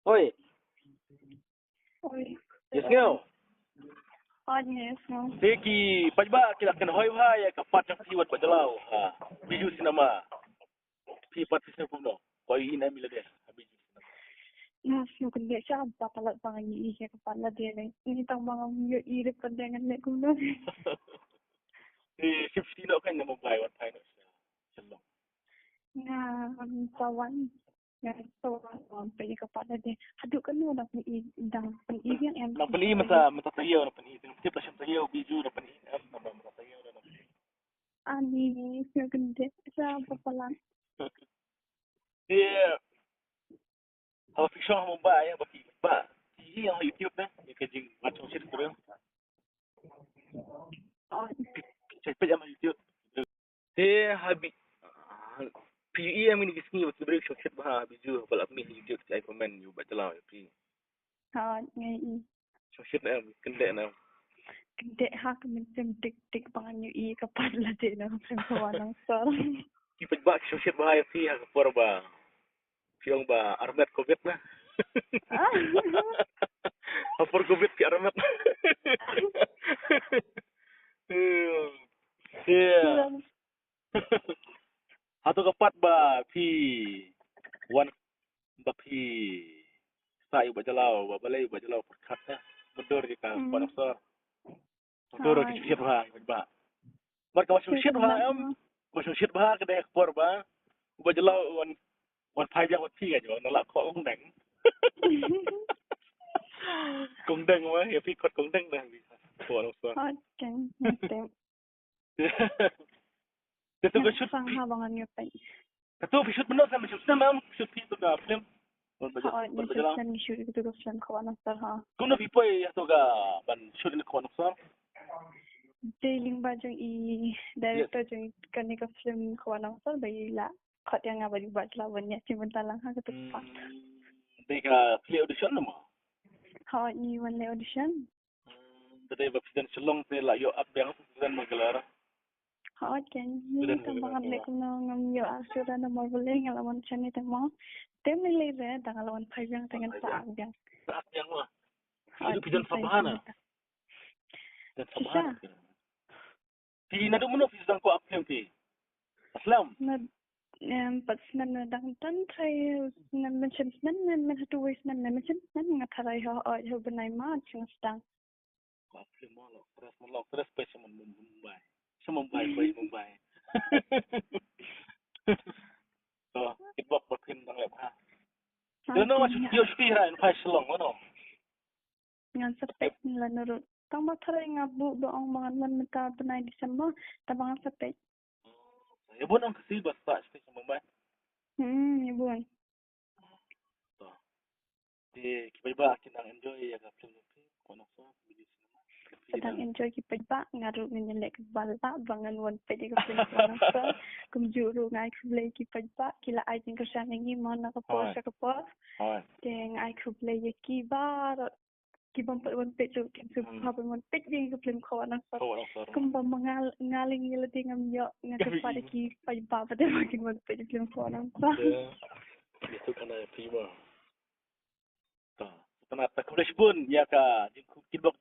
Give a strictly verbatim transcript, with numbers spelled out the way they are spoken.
Oi. Oi. Yes, ngeo. Oi, yes, ngeo. Te ki paidbah ki la kynhoi bha ïa ka part jong phi wat ba jalaw ha Bijou Cinema. Phi pat phi sngewthuh kumno? Ko i na mi lade ha Bijou Cinema. Na sngewthuh kyndiat sha ba palat ba ngi i ka pat lade ne. Ni tang ba ngam ïoh i re pat de ngan leh kumno. Te shipti noh kan na Mumbai wat phai noh sha Shillong. Nga, um, sawan. Nga sawan, um, peit ïa ka pat lade. Haduh katno dang pyni, dang pyni biang em? Dang pyni mynta, mynta taïew dang pyni. Tip la shem taïew, Bijou dang pyni em, mynta taïew dang pyni. Ani, sngewkyndiat sha ba palat. Te haba phi shong ha Mumbai, haba phi, ba phi ïohi ïa ka YouTube ne, ïa ka jingwad shongshit ka briew? Phi, phi peit ïa ka YouTube. Te haba phi ïohi ïa kine ki sngi ba ki briew ki shongshit bha ha Bijou, haba la mih ha YouTube, ki ai comment ïa u Bah Jalaw ïa phi. Ha, nga ïohi. Shongshit ne em, kyndiat ne em? Kyndiat ha, ka mynsiem dik dik ba ngan ïohi ka pat lade na ka pyrthei Khawa Nongsan. Ki paidbah ki shongshit bha ïa phi ha ka por ba phi ong ba armet covid na. Ah. Ha por covid phi armet. Yeah. Hato ka pat ba phi wan, ba phi sa ïa u Bah Jalaw, ba balei u Bah Jalaw pyrkhat, eh, mudui ïa ka, hmm, Khawa Nongsan. Mudui ki shongshit bha, ba. Mar ka ba shongshit bha em, ba shongshit bha ka dei ka por ba u Bah Jalaw wan, wan phai biang bad phi ka jong, na la khot kong deng. Kong deng ma, ïa phi khot kong deng na, Khawa Nongsan. Khot kong deng. Te to ka shoot phi. Kato phi shoot mynno, snem, snem em shoot phi to ka film? Hooid, snem snem shoot to ka film Khawa Nongsan ha. Kumno phi poi ïa to ka ban shoot ïa Khawa Nongsan? Dei lyngba jong i director jong kane ka film Khawa Nongsan ba i la khot ïa nga bad i Bah Jalaw ban ïa shim bynta lang ha kato ka part. Dei ka phi leh audition mo? Hooid, ngi wan leh audition. Hmm, te dei ba phi don Shillong te la ïoh ak biang phi don Meghalaya. Hooid, ngi tang ba ngan leh kumno ngam ïoh ak shuh da namar balei nga la wan shane te mo. Te mynta lei re da nga la wan phai biang te ngan sa ak biang. Sa ak biang mo. Hooid, phi don sabha na. Don sabha na. Phi naduh mynno phi sdang ko ak film phi? Slem. Na, em, pat snem na dang tan trai snem, mynshem snem, na, na hatu wei snem, na mynshem snem nga tharai ha, ha, ha bnai March nga sdang. Ko ak film mo, long actress mo, long actress peit sha Mum-, Mumbai. Sha Mumbai, peit Mumbai. To, kitbok ba phin dang leh bha. Te no ma shu ïoh shuti ha, in phai Shillong mo no. Ngan sa peit lano ruh. Tang ba tharai nga buh ba ong ba ngan wan mynta bnai December, tang ba ngan sa peit. Ïa bun ong Khasi ba sah stage ha Mumbai. Hmm, ïa bun. To. Te ki paidbah kin dang enjoy ïa ka film jong phi, Khawa Nongsan, Bijou Cinema. Ki dang enjoy ki paidbah, nga ruh ngin ïaleh kaba lah ba ngan wan peit ïa ka film Khawa Nongsan. Kumjuh ruh nga ai khublei ki paidbah, ki la ai jingkyrshan ïa ngi mo na ka por sha ka por. Te nga ai khublei ïa ki baroh. Ki bym pat wan peit ruh kin sngewbha ban wan peit ïa ka film Khawa Nongsan. Khawa Nongsan. Kumba ma nga, nga lyngngoh lade ngam ïoh, nga kyrpad ïa ki paidbah pat ba kin wan peit ïa ka film Khawa Nongsan. Ïa tu kana ïa phi mo. Ta, ta khublei shibun ïa ka jingkit bok